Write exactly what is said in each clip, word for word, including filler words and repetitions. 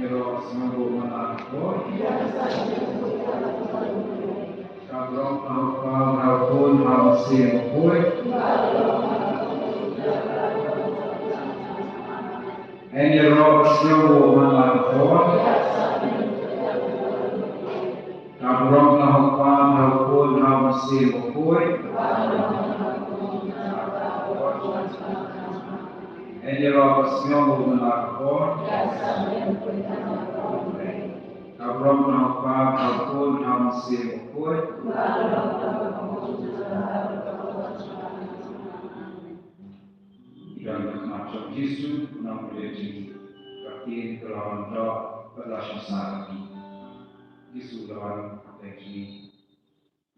Ïaroh sngewbha man la ka por. Ka burom ha u Kpa, ha u Khun, ha u Mynsiem Bakhuid. Yn ïaroh sngewbha man la ka por. Ka burom ha u Kpa, ha u Khun, ha u Mynsiem Bakhuid. Yn ïaroh sngewbha man la ka por. Ka burom ha u Kpa, ha u Khun, ha u Mynsiem Bakhuid. Ïa ka khmat jong u Jisu, u nongpynim jong ngi. Ka ktien ka la wan doh bad la shong sah ha ngi. U Jisu u la wan ha pdeng jong ngi.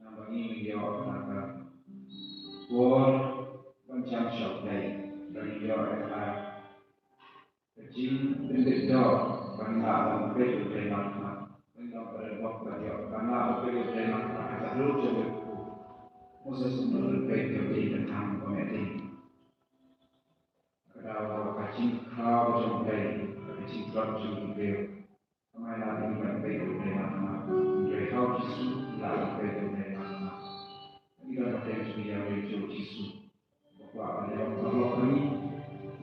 Namar ngi ngi ïoh na ka por ban jan sha U Blei, ba ngi ïoh ïa ka jingpynbeit doh ban lah ban peit U Blei markhmat. Ban ïoh ban ïoh ban lah ban peit U Blei markhmat ha ka dur jong u. Moses u la peit ïa U Blei ban thang ba meh ding. Ka daw ka jingkhraw jong U Blei, ka jingtlot jong U Blei. Ka mai la dei ban peit U Blei markhmat. Hynrei ha u Jisu la dei ban peit U Blei markhmat. Ngi don ha pdeng jong ngi ïa u Jisu. Ba kwah ban leh paralok ha ngi.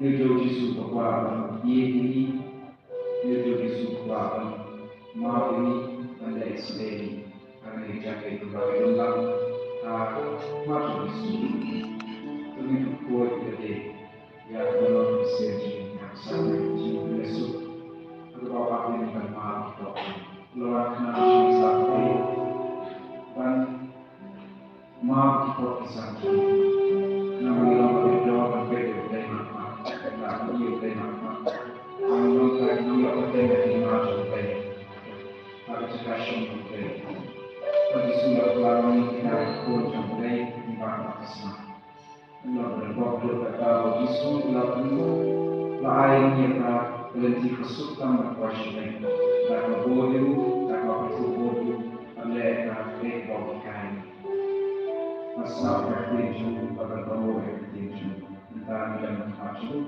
Ïa u Jisu ba kwah ban ïeit ïa ngi. Ïa u Jisu ba kwah ban map ïa ngi, ban leh ïa ngi. Hangne jong ngi ka bai don lang ha khmat u Jisu. To ngin khuid ïa lade. Ïa ka long ka sien jong ngi, ka sien jong ngi ka suk. Ka ba ba ngi ban map ïa ka. Lwan khnang shisha ban map ïa ka sien jong ngi. Namar ngi long ka bit doh ban peit ïa U Blei markhmat. Ban ïoh U Blei markhmat. Ban long ka ïoh ka bit doh ban map ïa U Blei. Ka jaka shong U Blei. Ka Jisu la kyrpad ïa ngi ki khun jong U Blei, ngi ban map ïa ka sien. Ngi la bok lut kata ba u Jisu u la pynlong, la ai ïa ngi ïa ka lynti ka suk tam ban koit sha U Blei. Da kaba bud ïa u, da kaba pynthut bud ïa u, ban leh ïa ka leit bok ïa ka. Ban sngap ïa ka ktien jong u, ban pynbor ïa ka ktien jong u. Mynta ngi dang ha ka jong u,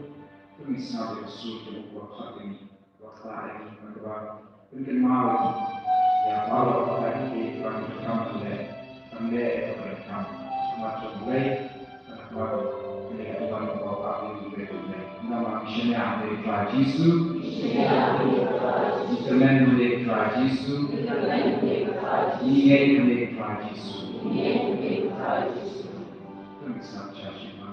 to ngin sngap ïa ka sur jong u ba khot ïa ngi. Wat la ïa ki, ban kynmaw ïa ki. Ïa baroh ïa ki ban kam, ban leh, ban leh ïa ka ban kam. Mat jong U Blei, ban kynmaw ïa ki, ban kynmaw ïa ki. Namar ngi shaniah ha U Trai Jisu. Ngi kyrmen ha U Trai Jisu. Ngi ngeit ha U Trai Jisu. Ngi sngap sha shi man.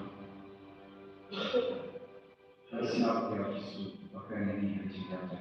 Sngap ïa U Jisu, ba kane ka jingkyrkhu.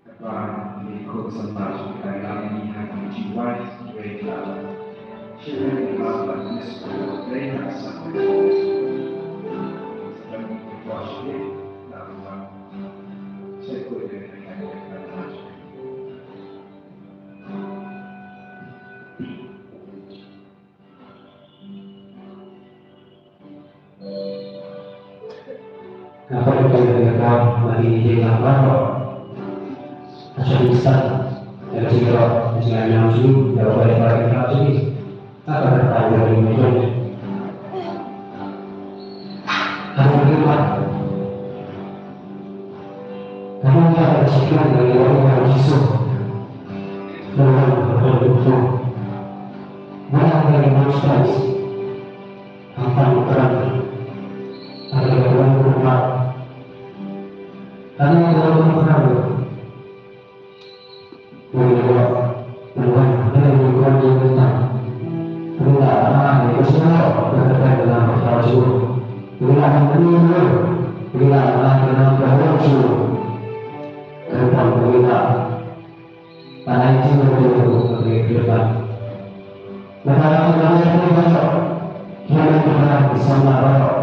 Kata ngi kut sembah jong ka Ngi ha ki jingwai wei la. Shin ka ba ba ni su ka dei na sa ka. Sedang kita kuat sikit, tak kuat. Saya kuat dengan kata-kata. Nga kwah ban pynlong ïa ka ba ki ïing la baroh. Ka shong san ïa ka jingïaroh, ka jingïainam jong u ïa u Blei Trai jong ngi. Ka ka rta ïa u Blei jong ngi. Ka ka rta. Ka ka rta ka jingïaroh ïa u Jisu. Ka ka rta ïa u Blei. Ba ka ka rta. Hangta u Trai. Hangta u Trai. Hangta u Trai. Hangta u Trai. Hangta u Trai. Ba la ïa jingmut ïa u, ka dei ka dei ka dei. Naba la ka dei ka dei ka dei. Ki dei ka dei ka dei.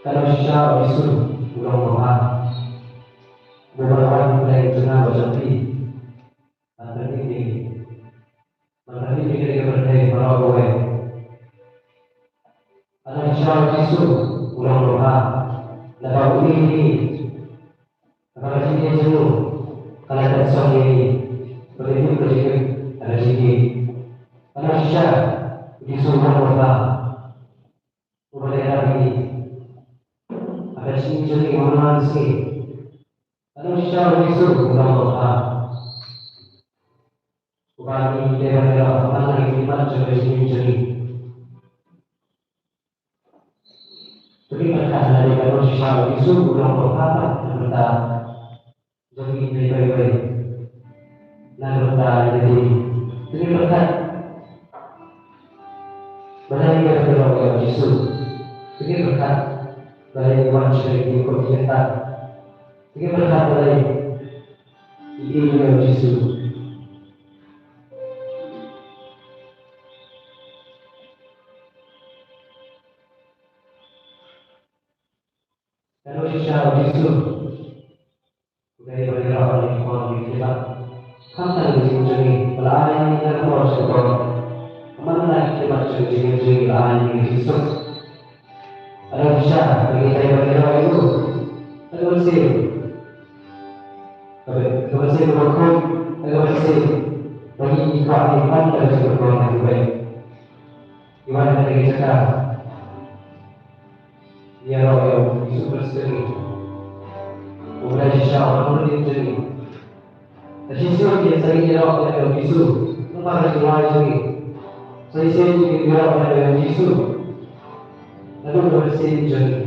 Ka nang shisha, O Jisu, u long babha. Uba la wan u Blei jong nga bad jong phi. Ban pyni ïa ki, ban pyni ïa ki ka pyrthei baroh kawei. Ka nang shisha, O Jisu, u long babha. Naba u ïeit ïa ngi. Naba ka jingïeit jong u ka la kyrshan ïa ngi. Ba ngin ïoh ka jingim ha ka jingim. Ka nang shisha, O Jisu, u long babha. Uba leh ïa ngi. Ha ka jingim jong ngi man la ka sngi. Ka nang shisha, U Jisu, u long babha. Uba ngi dei ban ïaroh man la ki khmat jong ka jingim jong ngi. To ngin pyrkhat lade ka nang shisha, U Jisu, u long babha pat na ka bynta jong ngi iwei pa iwei. Na ka bynta ïa lade. To ngin pyrkhat. Balei ngi dei ban ïaroh ïa U Jisu? To ngin pyrkhat. Balei ngi wan sha ïing ko ïa kata? To ngin pyrkhat balei ngi ïeit ïa U Jisu. Ka nang shisha, U Jisu u dei ban ïaroh ïa ngi, khun ngi ki khmat. Khamtam ka jingim jong ngi ba la ai ïa ngi na ka por sha ka por. Ka man la ki khmat jong ka jingim jong ngi la ai ïa ngi, U Jisu. Ka nang shisha ba ngi dei ban ïaroh ïa u. Ka mynsiem. Ka mynsiem kaba khum, ka mynsiem ba ngi kwah ban ïa ka jingpynbor na kiwei. Ïa wan ha kane ka jaka, ïaroh ïa U Jisu Khrist jong ngi, U Blei shisha, U Nongpynim jong ngi. Ka shisha ki sa ïaroh ïa U Jisu, kumba ka jinglong jong ngi. Sa shisha ki ïaroh ïa U Jisu. Naduh ka mynsiem jong ngi.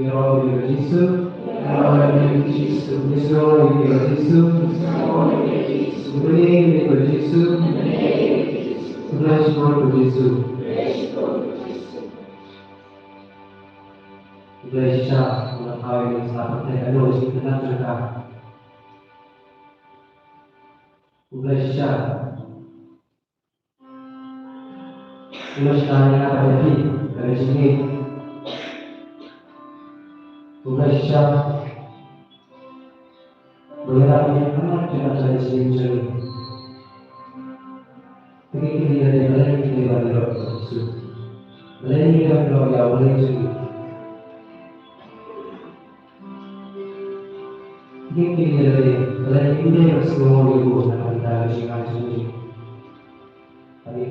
Ïaroh ïa u Jisu, ïaroh ïa u Jisu, ïaroh ïa u Jisu, ïaroh ïa u Jisu, ïaroh ïa u Jisu. U Blei shisha u la thaw ïa ngi sa pyrthei, ïa ngi shisha. U Blei shisha u la shisha ïa ka pyrthei ka jingim. U Blei shisha u la ïarap ïa ngi ha ka jingim jong ngi. Te ngi kylli lade, balei ngi dei ban ïaroh ïa u Jisu? Balei ngi dei ban ïaroh ïa u Blei jong ngi? Ngi kylli lade, balei ngim dei ban sngewnguh ïa u na ka bynta ka jingim jong ngi? Balei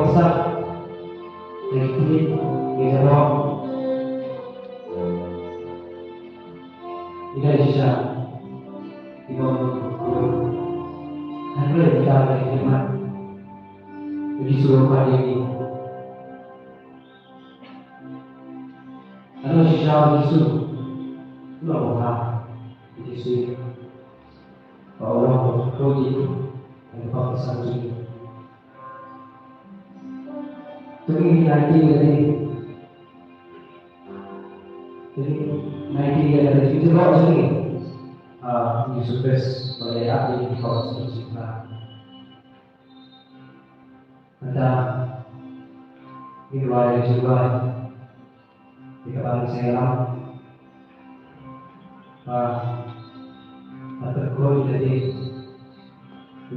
bok sa. Ngi kit, ngi jabok. Ngi dei shisha. Ngi bok. Hynrei kita ngi khidmat. Ngi shu khot ïa ngi. Ano shisha Jisu. Ano bok ha. Jisu. Ba u long u khot ïa ngi. Ano bok sa Jisu. Tuni nineteen jadi. Jadi nineteen jadi kita bawa sini. Ah, Yesus Kristus melihat di bawah sini kita. Ada di luar juga. Di kepala saya. Ah, ada kau jadi.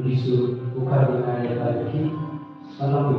Yesus bukan dengan yang tadi. Kalau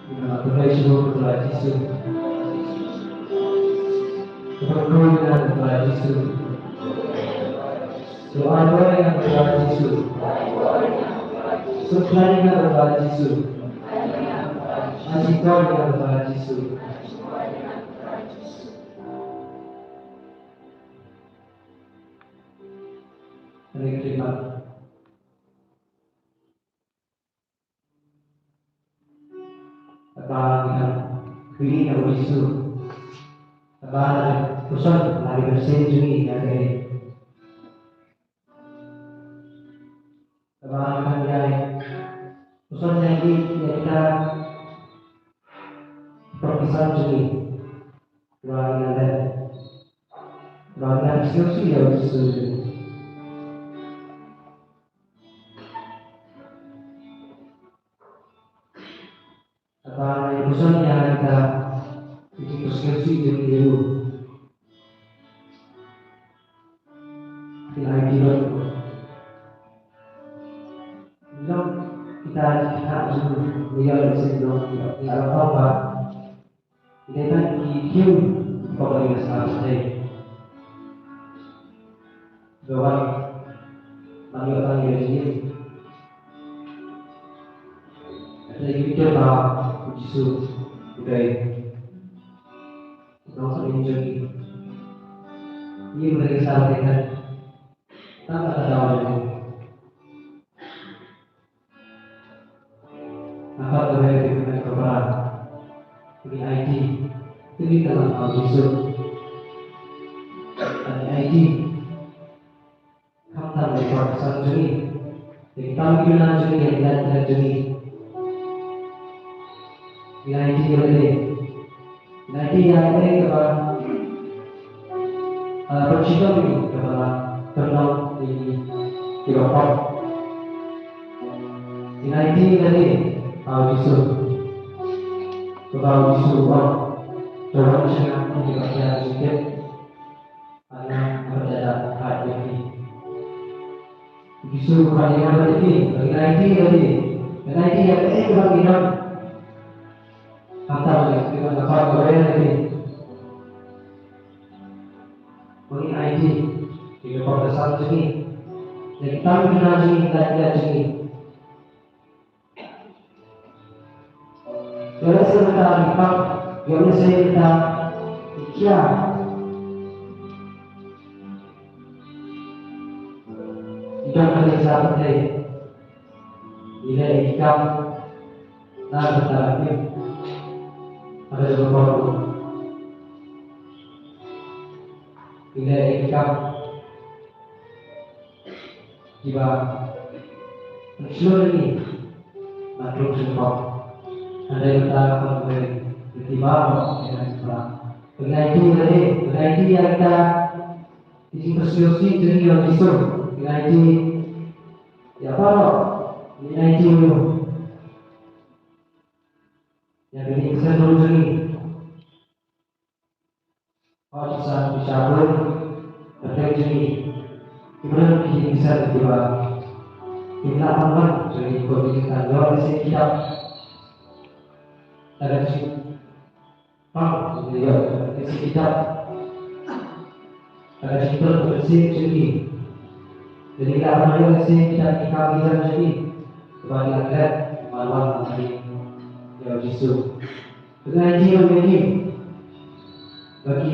Ïa, to ai shuh ïa u Trai Jisu. To ai shuh ïa u Trai Jisu. To ai shuh ïa u Trai Jisu. To ai shuh ïa u Trai Jisu. Ai shuh ïa u Trai Jisu. Hynrei khyndiat. Kaba ngi dang kylli ïa u Jisu. Kaba la dep puson ha ka mynsiem jong ngi ïa kaei. Kaba ngi dang ïai puson ïa ngi ïa kita pyrkhat jong ngi. Kaba ngi dang leh. Kaba ngi dang sngewsih ïa u Jisu jong ngi. Kaba ngi puson ïa kita, ki jingpynsngewsih jong ngi ïa u. Ki la ai ki rot. Long kita ki kha jong ngi ïa u Jisu long ki la ong ba. Dei ban ïa ki kiew ba ka ïa sa pyrthei. Ba wan ban ïoh tang ïa u Jisu. Hynrei ngi tip ba u Jisu u dei u nongpynim jong ngi. Ïa u dei sa pyrthei. Tang kata daw jong ngi. Nga kwah ban ïathuh ïa phi, ko para, ngi aiti, ngi aiti na u Jisu. Ngi aiti khamtam ïa ka pyrshang jong ngi, ïa ki kam ki jong ngi, ïa ki lad ki lad jong ngi. Ngi aiti ïa lade. Ngi aiti ïa kaei kaba, ah, pynshiteng ïa ngi, kaba la pynlong ïa ngi kiba pop. Ngi aiti ïa lade ha u Jisu. Kaba u Jisu u ong, to wan sha nga, ïa kiba khia jingtip. Bad nga, nga ban da ai ïa phi. U Jisu u ong, ïa nga ban da phi. Ngi aiti ïa lade. Ngi aiti ïa kaei kaba ngi don. Khamtam ïa ngi, ngi don ha ka pop kaba ïa ngi. Ngi aiti ïa ka pyrshang jong ngi, ïa ki kam ki jong ngi, ïa ki lad jong ngi. Ïoh lehse mynta ngi pang, ïoh lehse mynta ngi khia. Ngi don ha kane ka pyrthei. Ngi leh ïa ki kam na ka bynta ka pyrthei. Haba jong ka por. Ngi leh ïa ki kam Kiba pynshlur ïa ngi na tlot jingpang. Hynrei mynta ka pynbeit ïa kiba ïa ngi ba. Pyngai ti lade, pyngai ti ïa kita ki jingpyrsngew sih jong ngi ïa u Jisu. Pyngai ti ïa baroh, pyngai ti ïa u. Ïa kine ki sngewthuh jong ngi. Hooid, ki san ki sha bun, pyrthei jong ngi. Ki briew ki dei ki san kiba, kim lah ban wan jong ngi, ko ki dei ki san ïoh lehse ki dap. Lada jingpang jong ngi ïoh lehse ki dap. Lada jingpang jong ngi, jong ngi. Lada ki lah ban ïoh lehse ki dap ki kam ki jam jong ngi. Kiba ngi lah klet ban wan jong ngi ïa u Jisu. Pyngai ti ïa ngi ba ki,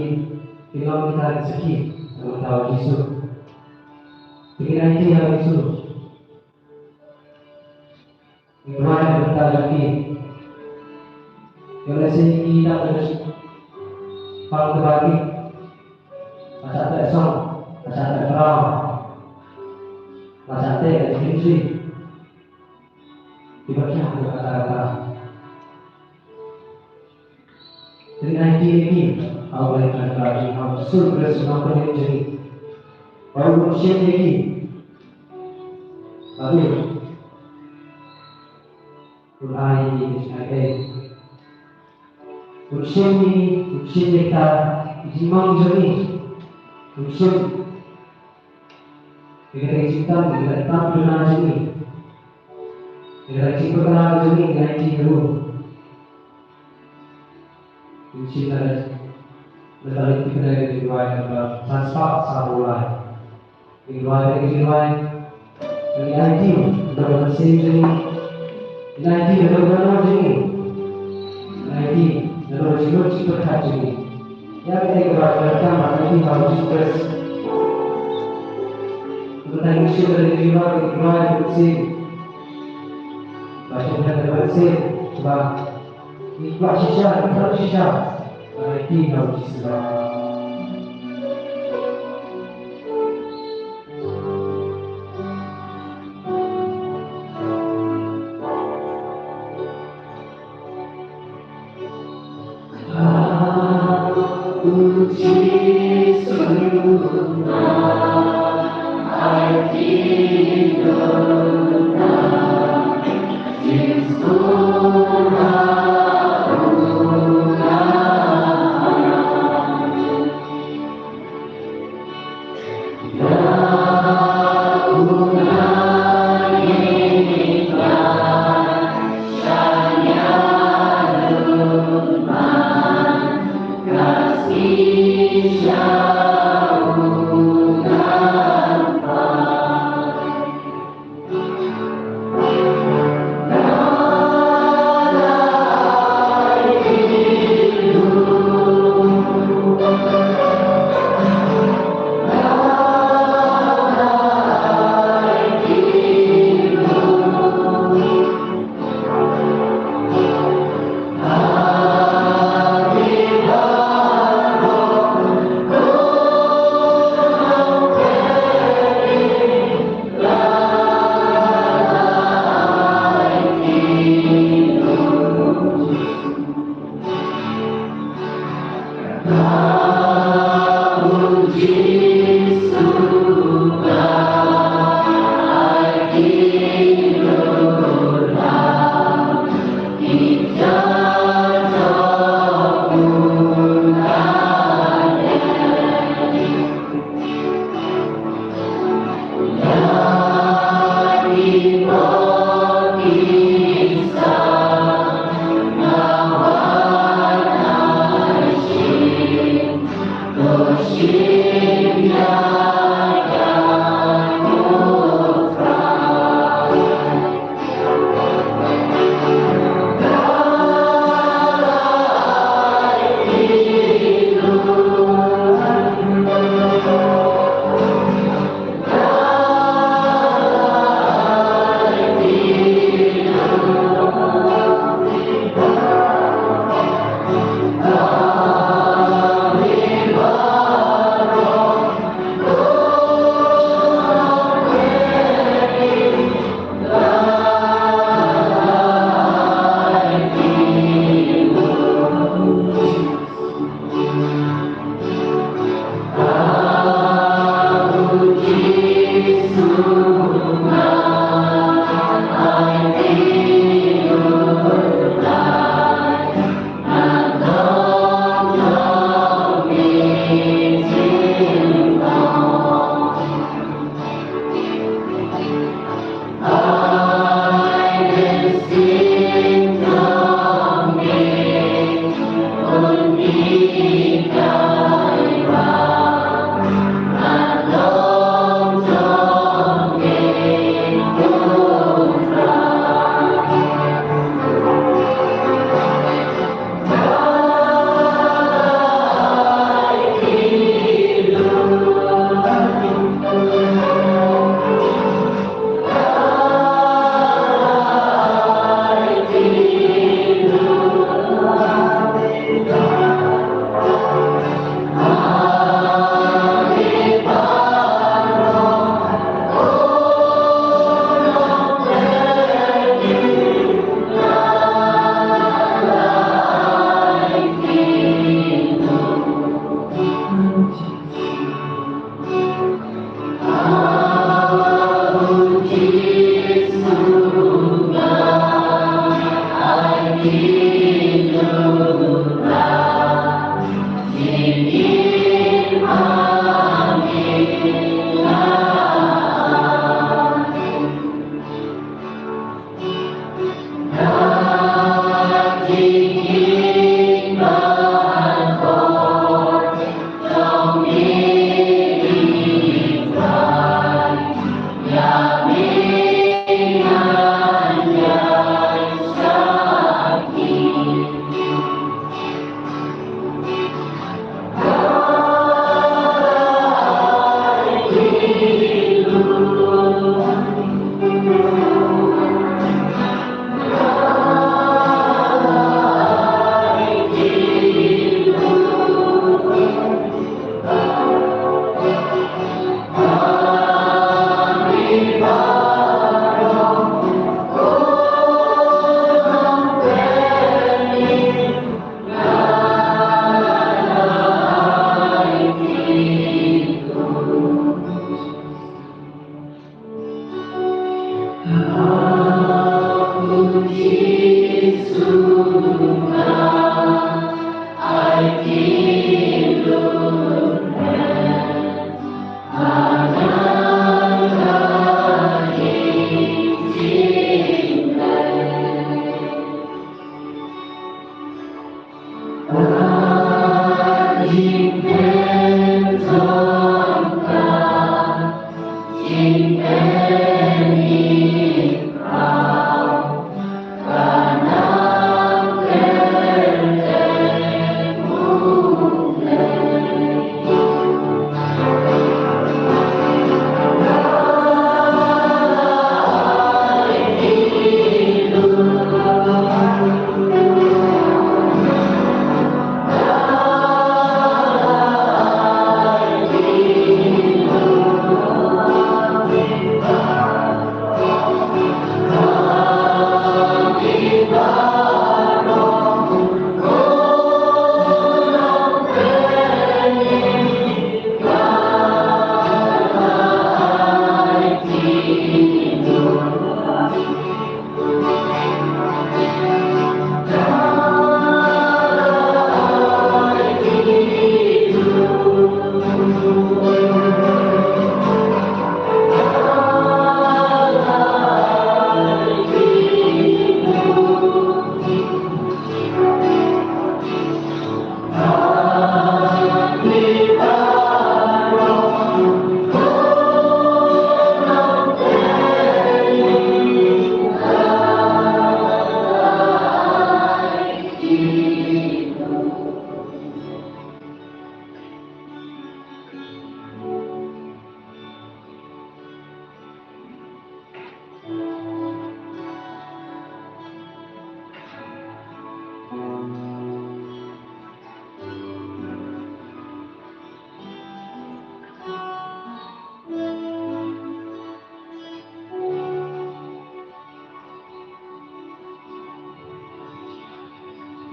ki long kita ki sakhi na bynta u Jisu. Pyngai ti ïa u Jisu. Ngi duwai na bynta jong ki. Ïoh lehse ki dap da jingpang kaba ki, la shah teh song, la shah teh mraw, la shah teh ka jingim. Kiba kiar ha kata kata. Pyngai ti ïa ki ha U Blei Trai Kynrad jong ngi, ha U Jisu Khrist U Nongpynim jong ngi. Ba un shim ïa ki. Ba un ai ïa ki ka jingaiei. Un shim ïa ngi, un shim ïa kita ki jingmong jong ngi. Un shim ïa kata ka jingtang, ïa kata ka jingtang duna jong ngi. Ïa kata ka jingpakla jong ngi, ïa ngi ruh. Ngi shim na ka, na ka lynti kane ka jingduwai kaba san spah saw phew lai. Ngi duwai, ngi duwai. Ngi aiti na ka mynsiem jong ngi. Ngi aiti na ka mynsiem jong ngi. Ngi aiti na ka jingmut jingpyrkhat jong ngi. Ïa kaei kaba ngi donkam, ngi aiti ha U Jisu Khrist. Mynta ngi shim na ka jingduwai, ngi duwai na ka mynsiem. Ba shim na ka mynsiem ba ngi kwah shisha, ngi kwah shisha ban aiti ha U Jisu.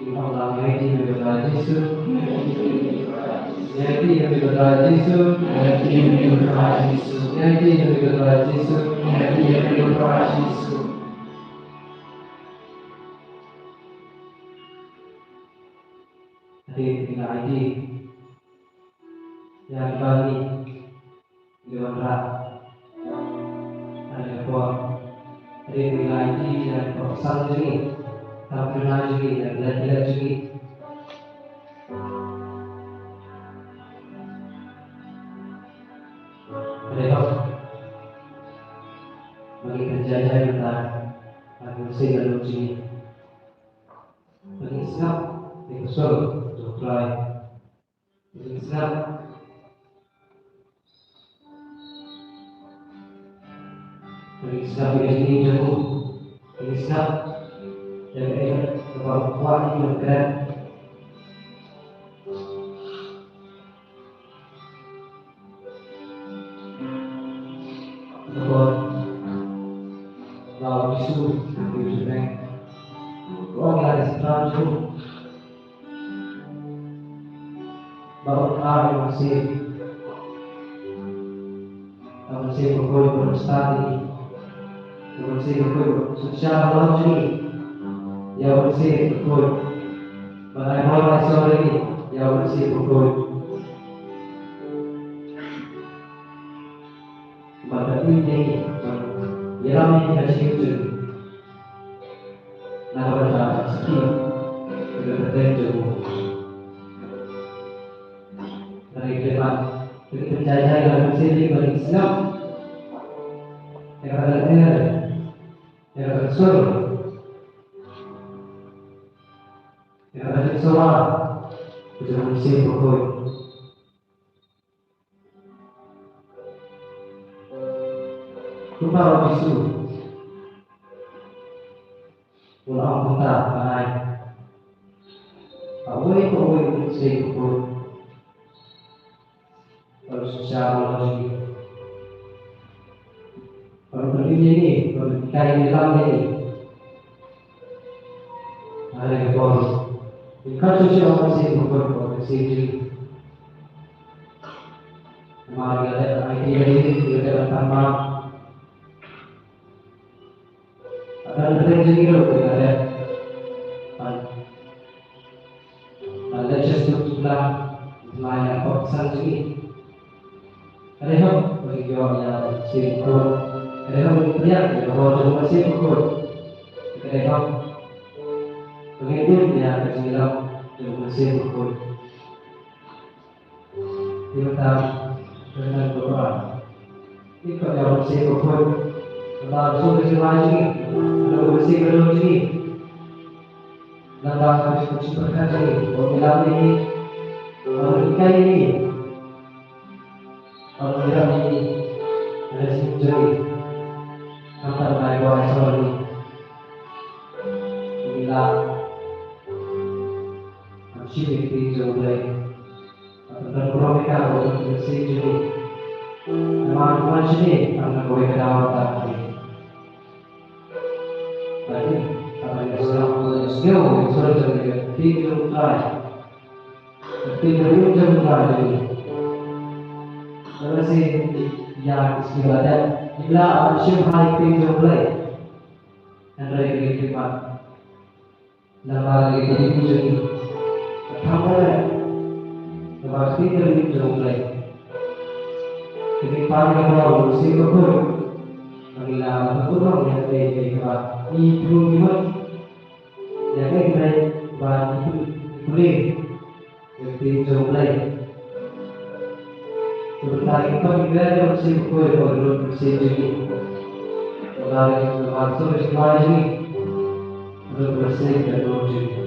Ïa ïa ki ha ki bynta Jisu. Ïa ïa ki ha ki bynta Jisu. Ïa ïa ki ha ki bynta Jisu. Ïa ïa ki ha ki bynta Jisu. Ïa ïa ki ha ki bynta Jisu. Hadien ba ngi la aiti ïa ki bangli, ngi wanrah ha kane ka por. Hadien ba ngi la aiti ïa ki basan jong ngi, ki khynnah jong ngi, ïa ki lait ki lait jong ngi. Ka dei hok ba ngi pynjah jai mynta ha ka mynsiem ka lut jong ngi. Ba ngin sngap ïa ka sur jong U Trai. Ba ngin sngap, ba ngin sngap ïa ka jingim jong u. Ba ngin sngap ïa kaei kaba u kwah ïa ngi ban kren. Ka por ba u Jisu u ïoh jingmut, u ong ïa ki synran jong u ba un ai u Mynsiem, u Mynsiem Bakhuid ba un stad ïa ngi, u Mynsiem Bakhuid ba un synshar halor jong ngi ïa u Mynsiem Bakhuid, ban ai bor ai sor ïa ngi ïa u Mynsiem Bakhuid. Bad ban ïeit ïa ngi, ban ïalam ïa ngi ha ka jingim jong ngi. Na ka bynta ban sakhi ïa ka kyrteng jong u. Hynrei ki mat, ki pynjah jai ïa ka mynsiem jong ngi ban sngap ïa kata ka lyer, ïa kata ka sur, ïa kata ka jingsawa ka jong u Mynsiem Bakhuid. Kumba u Jisu u la ong kumta, ba ai ha uwei pa uwei u Mynsiem Bakhuid, ba un synshar halor jong ngi, ba un pynïaid ïa ngi, ba un hikai ïa ngi, ïalam ïa ngi. Ha kane ka por, ngin khot shuh shuh ïa u Mynsiem Bakhuid, ba un ïasyrdoh ïa ngi. Namar ngi la dep ai kti ïa ki, ngi la dep ban pan map. Haba pdeng jong ngi ruh ngi la dep ban, ban leit sha stuk sha la, la ïa pop san jong ngi. Ka dei hok ba ngi ïoh ïa ka mynsiem bakhuid. Ka dei hok ba ngi pdiang ïa ka bor jong ka mynsiem bakhuid. Ka dei hok ba ngi im ïa ka jingïalam jong ka mynsiem bakhuid. Te mynta ka dei hok ba ngi im ïa ka mynsiem bakhuid. Naba suk ka jingma jong ngi, naba ka mynsiem bakhuid jong ngi. Naba ka jingpyrkhat jong ngi, ba ngi lam ïa ngi, ba ngi hikai ïa ngi. Ba ngi lam ïa ngi, ïa ka jingim jong ngi. Nangta ba ngi ïoh ïa ka jingim jong ngi. Ba ngi lam, ban shim ïa ka ktien jong U Blei. Ban pynburom ïa ka, ban pynburom ïa ka jong ngi. Namar kumne shane, tang na kawei ka daw ba ta ka dei. Lagi, kaba ngi sngewthuh, ngi sngewthuh, ngi sngewthuh, ngi sngewthuh, ngi sngewthuh, ngi sngewthuh. Ka ktien jong U Blei jong U Blei jong ngi. Lada shisha ïa ki sngi ba dep, ngi lah ban shim bha ïa ka ktien jong U Blei. Hynrei ka dei ka khmat. Namar ka ktien jong ngi ka thang ba leh. Namar ka ktien jong U Blei. Ka dei ban ïa ka bor jong U Blei bakhuid. Ba ngi lah ban burom ïa ka dei ka dei kaba ngi thmu ngi mut. Ïa kaei kaba ngi pule ïa ka ktien jong U Blei. Te mynta ngin pynbeit ïa ka mynsiem bakhuid, ka lut mynsiem jong ngi. Ba ngi, ba ngi, ba ngi, lut mynsiem ka lut jong ngi.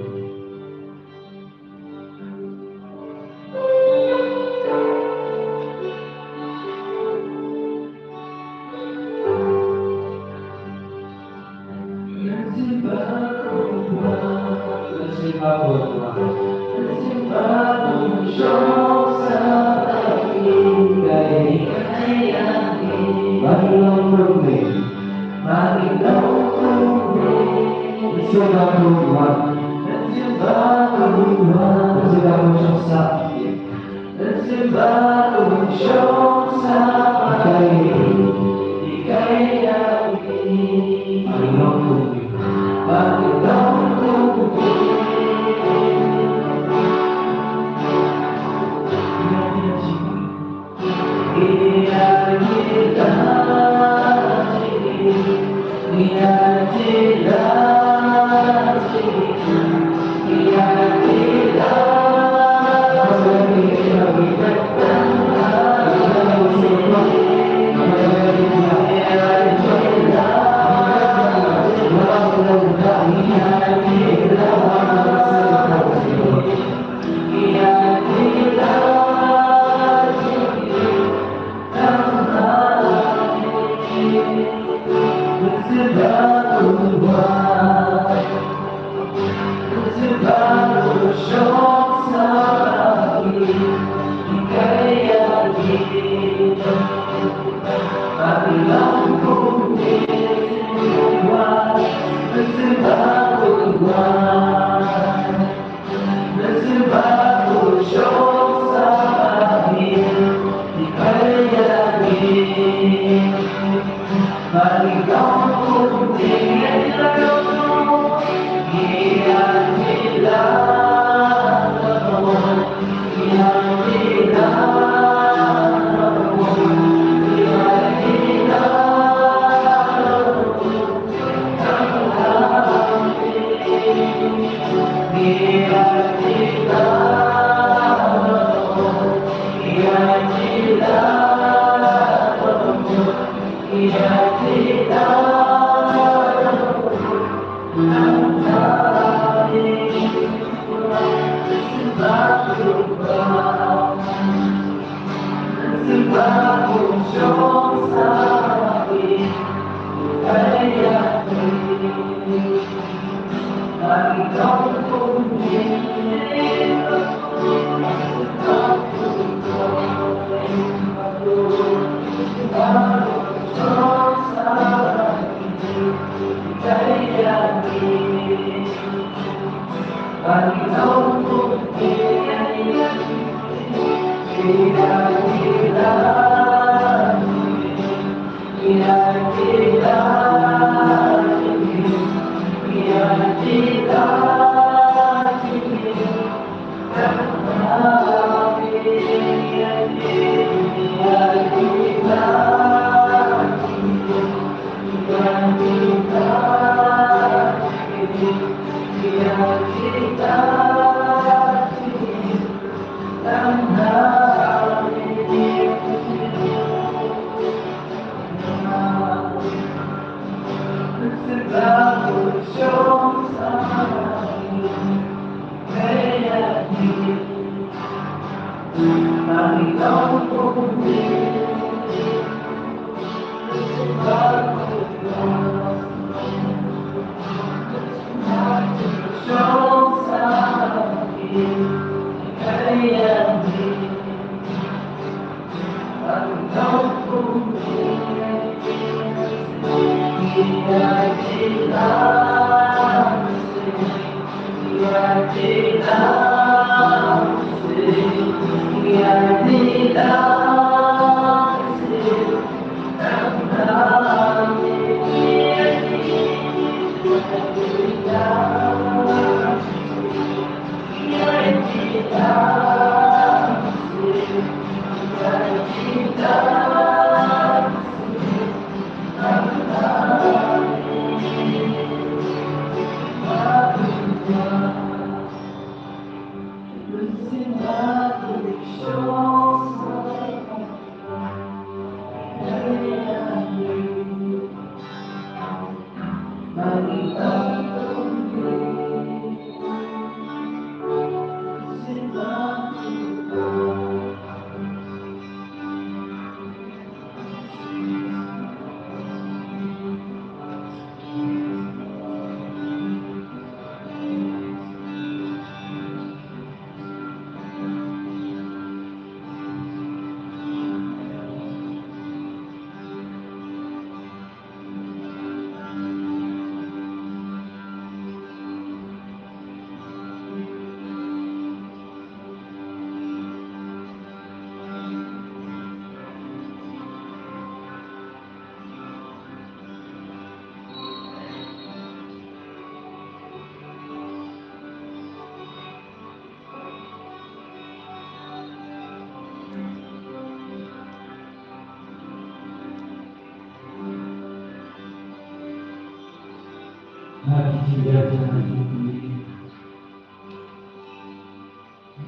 Ha ki jingïaid jong ngi,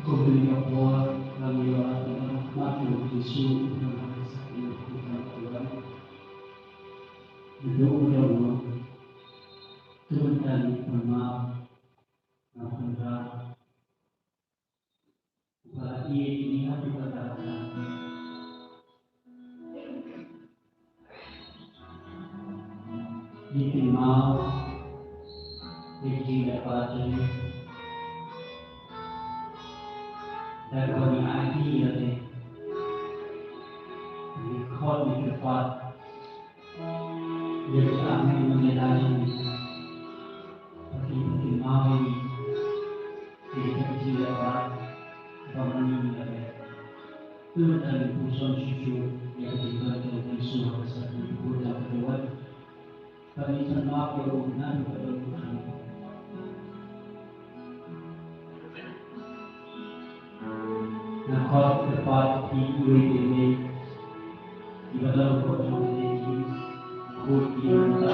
kum kane ka por, ngi ïoh lad ïa u Jisu, u nongpynim sakhi, u nongpynim. Naduh u ïa u, to ngin ïa pynmap, ngin pynrap, ba ïa kine ha ki paidbah. Ngi kynmaw ïa ki jingïaid bad jong ngi. Da kaba ngi aiti ïa lade, ngi khot, ngi kyrpad ïa ki angel, ngi ïa lade jong ngi. Ba kin, ba kin kynmaw ïa ngi. Ïa ka jingïaid bad ba ma ngi ngi la leh. To ngin ïa pynshong shuh shuh ïa ka jingkyrkhu jong u Jisu ha ka sngi kaba kut jong ka dewïong. Ba ngin sa map ïa u na ka dewïong. Nga khot, kyrpad ïa ki briew kiba Iba dang ko jong ne ki, ko ki nang ta.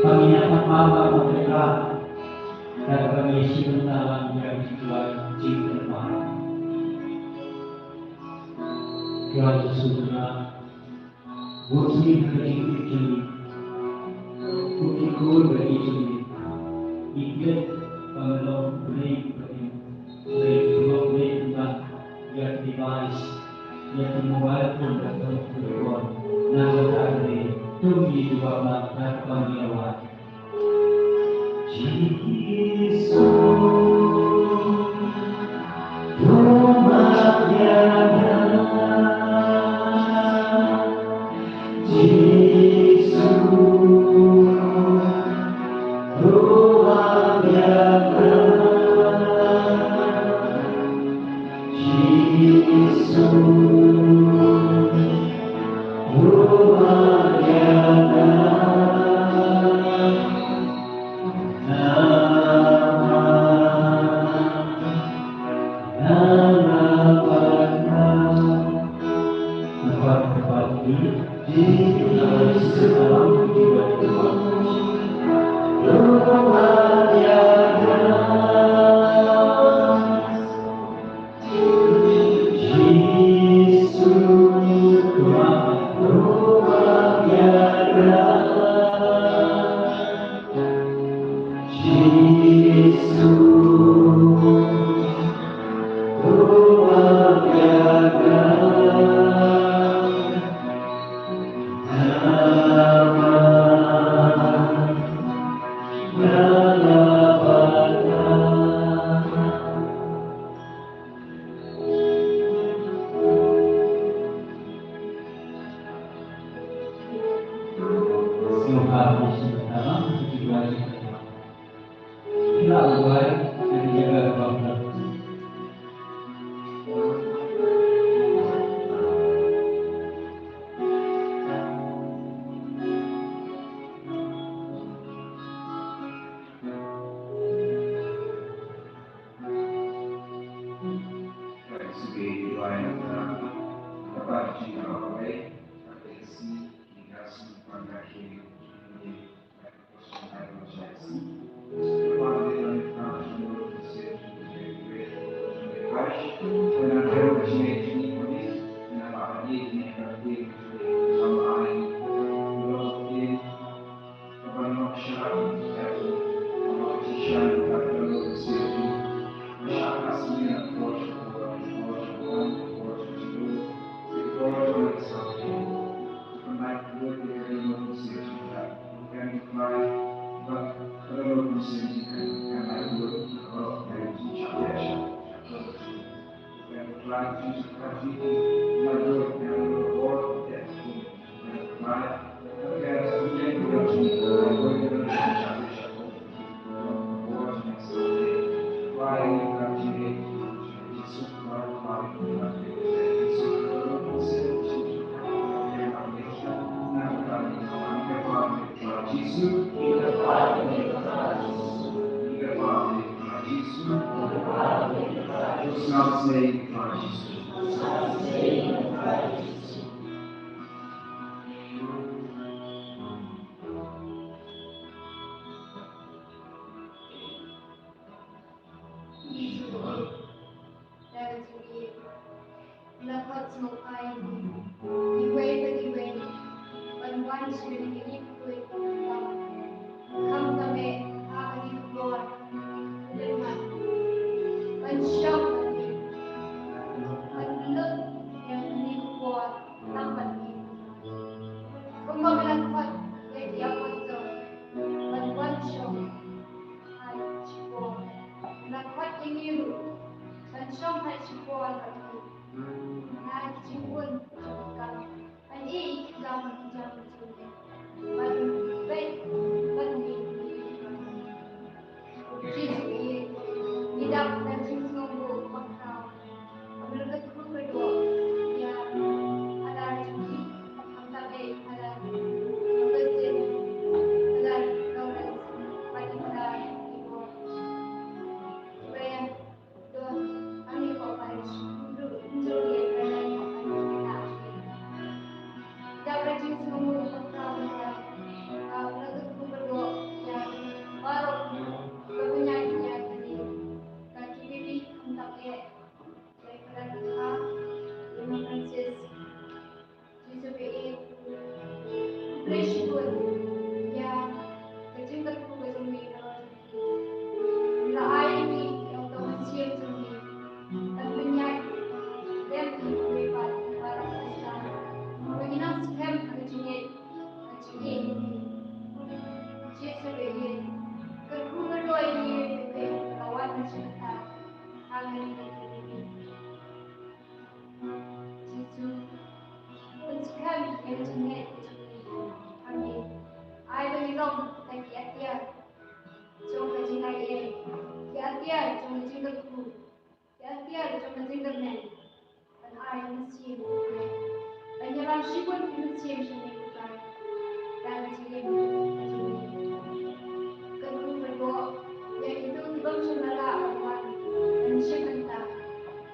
Ba ngin ïa pynpaw ka bynta, da kaba ngin ïa shim bynta lang ïa ki jingkyrkhu jong ki jingkyrpad. Ïa Jisu Khrist, bud sniew ha ka jingtip jong ngi. Ko ki khun ba ki jong ngi. Ngi klet ba ngin long briew ba ki Briew, briew, briew, ïa ki device, ïa ki mobile phone ba ki don, nang ba ka dei, to ngi jubab lang da kaba ngi la wad. Jisu, to map ïa nga. Jisu, to map ïa nga. Jisu, to map ïa nga. Namar, namar ba nga. Namar ba nga. Ïa ka jingïeit, la khot sngewbha ïa ngi iwei pa iwei ban wan sha kane ka ïing khuid, khamtam eh ha kane ka por kaba lyngkot, ban shong bad ngi, ban pynlut ïa kane ka por tang bad ngi. Kumba me la khot ïa ki apostol ban wan shong ha shipor, me la khot ïa ngi ruh ban shong ha shipor bad ngi. Na ki jingbun jong ka kam, ban ïeh ïa ki kam ki jam ki jong ngi, ban peit bad ngi. Jisu, ngi dap da ka jingsngewnguh bakhraw. Kaba la kyrkhu kyrdoh ïa u Phadar jong ngi, khamtam eh u Phadar Augustine, Phadar Lawrence bad u Phadar Igor. Kiba ïadoh ha kane ka parish, ruh ym ju ïa ka parish ka. Dap da ka jingsngewnguh bakhraw ïa, ah, kaba la kyrkhu kyrdoh ïa baroh kiba pynïaid ïa kane ka K B B, khamtam eh ïa i Phadar Kha, i Ma Francis. Jisu ba ïeit, khublei shibun ïa ka jingkyrkhu ka jong me baroh. Me la ai ïa ngi ïa uta u Mynsiem jong me ban pynïaid lem ïa kiwei pat baroh ki Khristan ba kin nang skhem ha ka jingngeit, ha ka jingïeit. Jisu ba ïeit, kyrkhu kyrdoh ïa ngi ba la wan ban shim bynta ha kane ka jingim. Jisu, pynskhem ïa ka jingngeit ka jong ngi. Amen. Ai ba ngi long da ki atiar jong ka jingaiei, ki atiar jong ka jingkyrkhu, ki atiar jong ka jingkyrmen. Ban ai mynsiem, ban ïalam shibun ki mynsiem sha me, ko Trai. Da ka jingim ka jong ngi, kyrkhu kyrdoh ïa kito ki bym shym la lah ban wan ban shim bynta.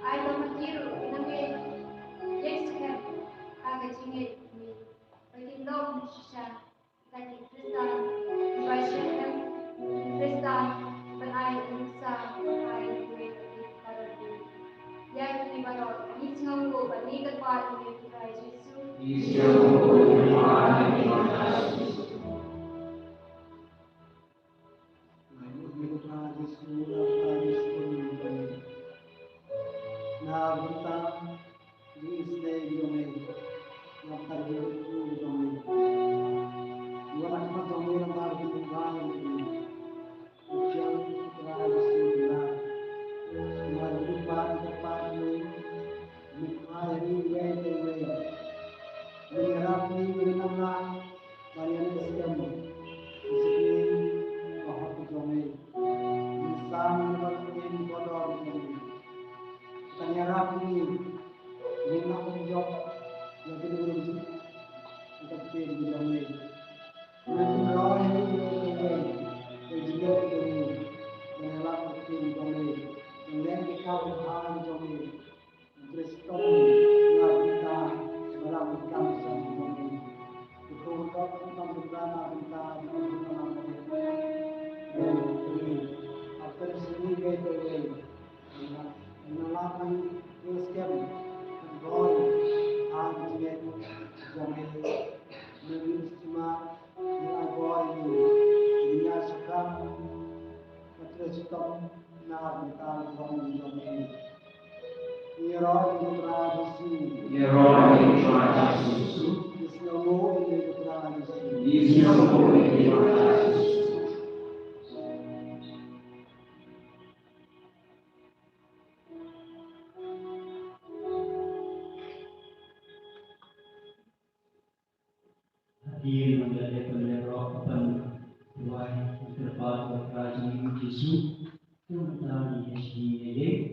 Ai ba ma ki ruh kin nang ïeng skhem ha ka jingngeit jong me, ba kin long shisha ka ki Khristan kiba shemphang, ki Khristan kiba ai nuksa, kiba ai nuksa. Ïa kine baroh ngi sngewnguh bad ngi kyrpad ïa u Trai Jisu. Na bynta jingïaseng jong me, na bynta jingïaseng jong me. Wan ha khmat jong me, na bynta jingïaseng jong me. U Trai Jisu Khrist, namar u Kpa, u Kpa jong me, u Kpa jong ngi iwei pa iwei. Ngi ïarap ngi, ngi nang lah ban ïa ngi skhem. Ïa kane ka ktien ka jong me. Ngan pynroi ïa kane ka ktien ka jong me. Ban ïalap ïa ka ktien ka jong me. Ngan leh ïa ka kyrdan ka jong me. Ngan trei shitom na bynta balang bynta jong me. Ko Trai, ko Trai, ko Trai, ko Trai, ko Trai, ko Trai, ko Trai, ko Trai, Hadien ba la dep ban leh rok ban duwai, ban kyrpad ïa u Trai jong ngi u Jisu, to mynta ngi ïa shim ïa ïing,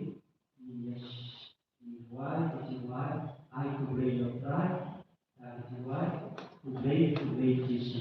ngi ïa shim duwai, ka jingduwai, ai khublei ïa u Trai, ai khublei, khublei, khublei Jisu.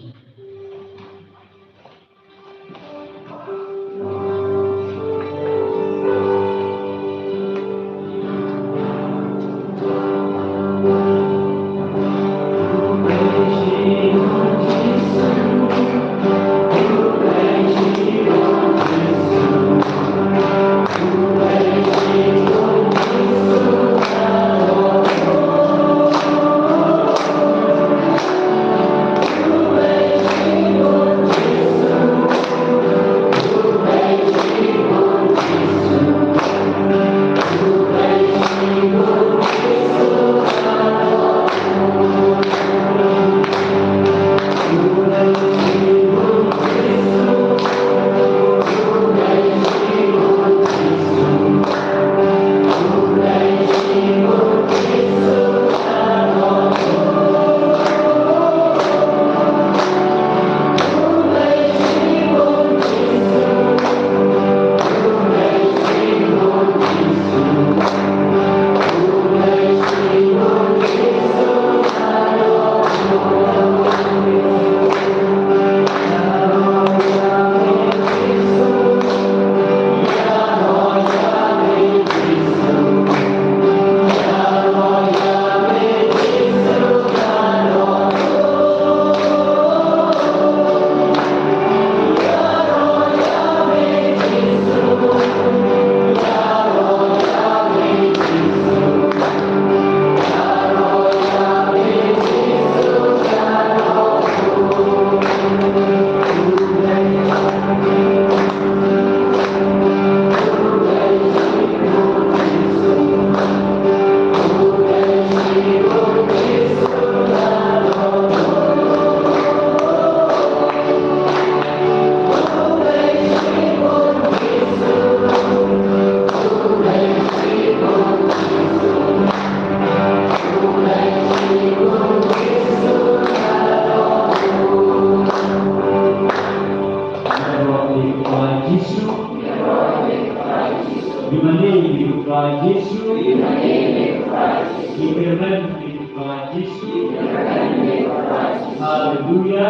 Haleluya.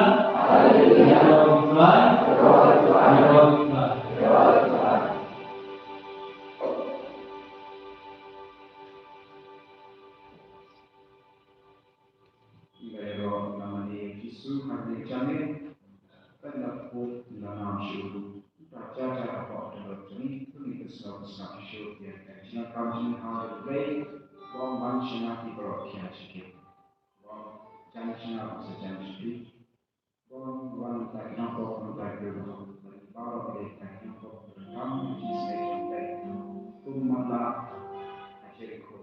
Haleluya. Ïa ïaroh namar ïa Jisu ha kane ka janmiet. Pynlap kut ïa la nam shu. Ba ja ja hapoh jong ngi, to ngin ïa sngap sngap shuh ïa ka jingkam jingmaham jong U Blei. Bym wan shynna ki baroh ki ïa shakit. Bym jan shynna ba sa jan shakit. Bym wan ta ki nongpop, bym ta ki baroh, baroh ki ta ki nongpop, bym ta ki nongpop, bym ta ki nongpop. Kum ma la ha Jerikho.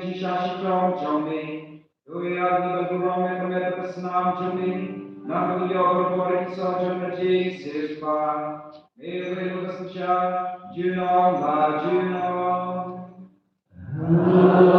shisha shikrom jong me. To ïa ngi ban burom ïa ka met ka snam jong me. Namar ngi ïoh ban burom ïa ka jong me Jisu Khrist. Me ïa ka synshar junom la junom. Amen.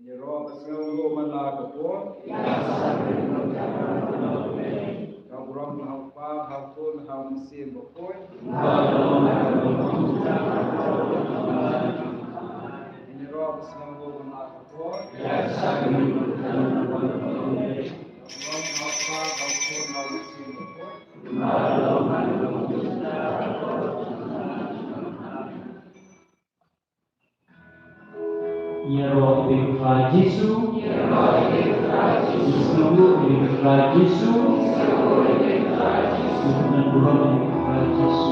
Ïaroh ba sngewthuh man la ka por. Ka burom ha u Kpa, ha u Khun, ha u Mynsiem Bakhuid. Ïaroh ba sngewthuh man la ka por. Ka burom ha u Kpa, ha u Khun, ha u Mynsiem Bakhuid. Ïaroh ïa u Trai Jisu. Ïaroh ïa u Trai Jisu. Ïaroh ïa u Trai Jisu. Ïaroh ïa u Trai Jisu.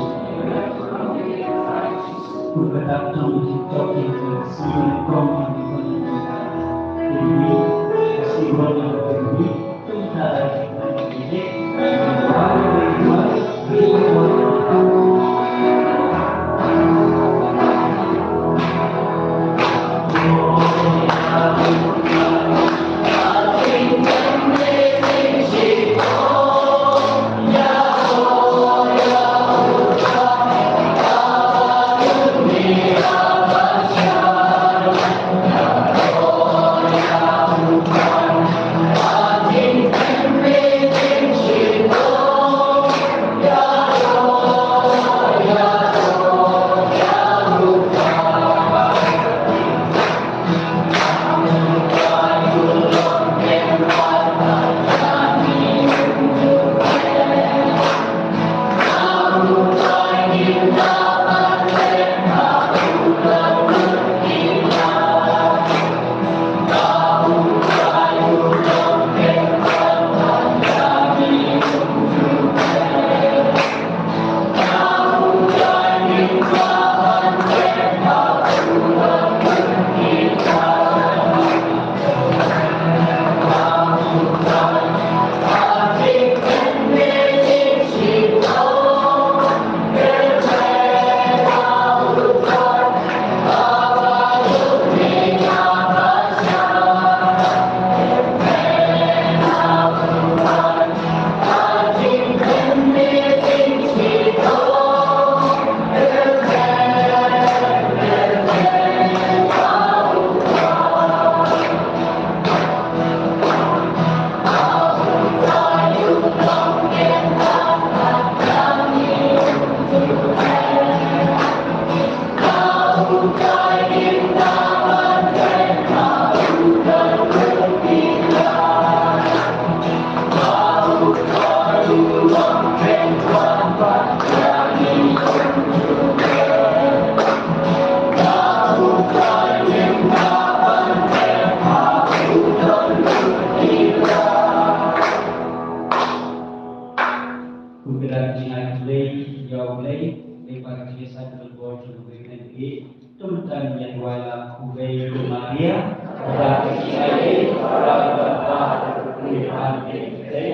Kum ka dang jngai khublei ïa U Blei, dei ba ka jingïasaid ka bor jong U Blei kane ka dei. To mynta ngin ïa duwai lang khublei ïa ka Maria. Ba ka jingïasaid ka bor jong U Blei.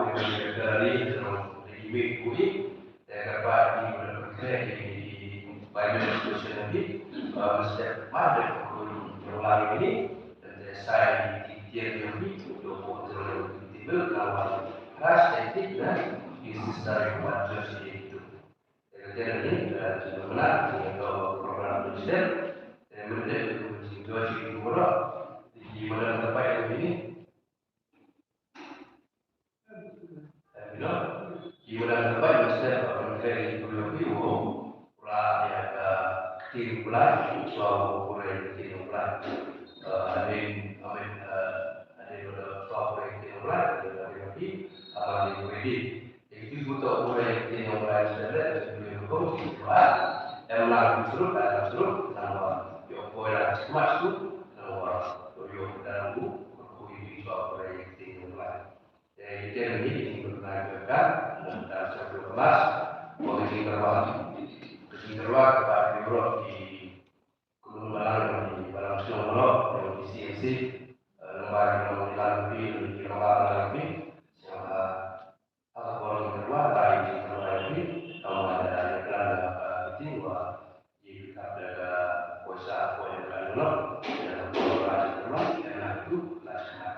ïa ka ri, ïa ka ri, ïa ka ri, ïa ka ri. Te ka ba ki ba la pynkreh ki, ki, ki Bible Association ni, ba mesti ma da ka khun jong la ni, te sai ki tiar jong ki, jong ko jong ki tiar ka wa. Kras te tik na, ki sister jong ka church ni tu. Te ka tiar ni, eh, jong la, jong ka program ni sister. Te mesti tu jong ki tu ro. Ki mana ka pai ni. Ïa ka bai ba step ba pyntrei ïa u ïa u ura ïa ka ktien U Blei, shuwa u pyntrei ktien U Blei. Eh, hadien, I mean, eh, hadien ba shuwa u pyntrei ktien U Blei, hadien ba ki, haba hadien ready. Ïa ki buta u pyntrei ktien U Blei step leh, ïa ki buta u pyntrei, em lang surut, em lang surut, nangwa ïoh poi la smat surut, nangwa ïoh poi la u, u ïa ki shuwa u pyntrei ktien U Blei. Te ïa kine ki jingpynbna jong ka, ka sha ka mas, ka jingkyrwa. Ka jingkyrwa kaba ïoh ki khun balang, ki balang shnong balang, ki C M C, eh, lem bad ki balang ki balang ki, sha ka, ha ka por jingkyrwa, ba jingkyrwa ïa ki, ka ma da ïa ka la ka jingkyrwa, jingkyrwa da ka poisa, poisa ka jingkyrwa, da ka poisa jingkyrwa, da ka tu, la shna.